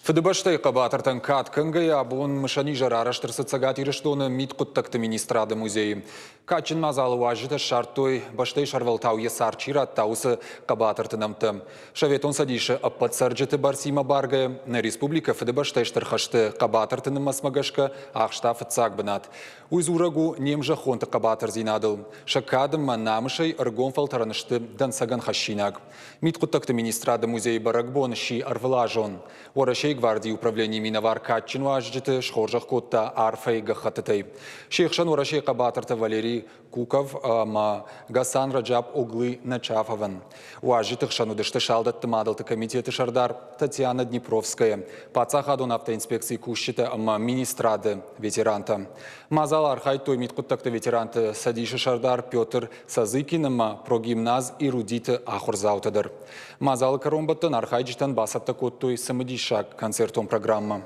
Фыдыбӕстӕйы хъӕбатыртӕн кад кӕнгӕйӕ абон мысӕн изӕр арӕзт ӕрцыд Цӕгат Ирыстоны мидхъуыддӕгты министрады музейы. Кадджын мадзалы уазджытӕ ссардтой, бӕстӕйы сӕрвӕлтау йӕ цард чи радта, уыцы хъӕбатырты нӕмттӕ. Советон Цӕдисы ӕппӕт цӕрджыты бӕрцимӕ баргӕ нӕ республикӕ Фыдыбӕстӕйы Стыр хӕсты хъӕбатырты нымӕцмӕ гӕсгӕ ахста фыццаг бынат. Уый дзурӕг у не мзӕххонты хъӕбатырдзинадыл. Сӕ кад ӕмӕ намысӕй ӕргом фӕлтӕрӕн сты дӕнцӕгӕн хӕссинаг. Мидхъуыддӕгты министрады музейы бӕрӕгбон сси ӕрвылазон. Уӕрӕсейы гвардийы управленийы минӕвар кадджын уазджыты схорзӕх кодта арфӕйы гӕххӕттытӕй. Се хсӕн Уӕрӕсейы хъӕбатыртӕ Валерий Куков ӕмӕ Гасан Раджаб Оглы Начафовӕн. Уазджыты хсӕн уыдысты салдӕтты мадӕлты комитеты сӕрдар Татьяна Днепровская, паддзахадон автоинспекцийы кусджытӕ ӕмӕ министрады ветерантӕ. Мадзалы архайдтой мидхъуыддӕгты ветеранты цӕдисы сӕрдар Петр Сазыкин ӕмӕ прогимназ Эрудиты ахуырдзаутӕ дӕр. Мадзалы кӕронбӕттӕн архайджытӕн бацӕттӕ кодтой цымыдисаг концертон программӕ.